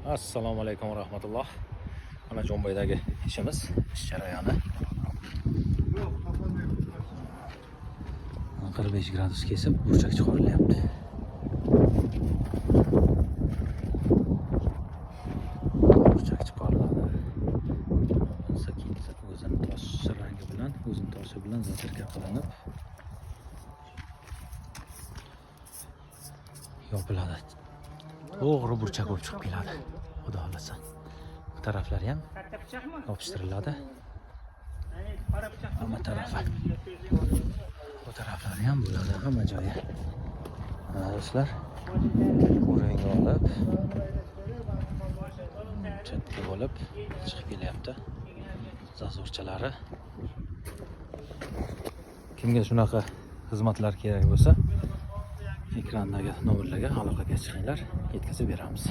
Assalomu alaykum va rahmatulloh. Mana Jomboydagi ishimiz, ish jarayoni. 45 gradus kesib burchak chiqarilyapti. Burchak chiqariladi. Sekin o'zini tosh rangi bilan, o'zini toshi bilan zatirka qilinib yopiladi. To'g'ri burchak bo'lib chiqib keladi. Xudo xolasa. Bu taraflari ham yopishtiriladi. Hamma tarafi. Bu taraflari ham bo'ladi, hamma joyi. Mana do'stlar, уровень ga olib, chetga bo'lib chiqib kelyapti. Зазор chalari. Kimga shunaqa xizmatlar kerak bo'lsa, ekrandagi nomerlarga aloqaga chiqinglar, yetkazib beramiz.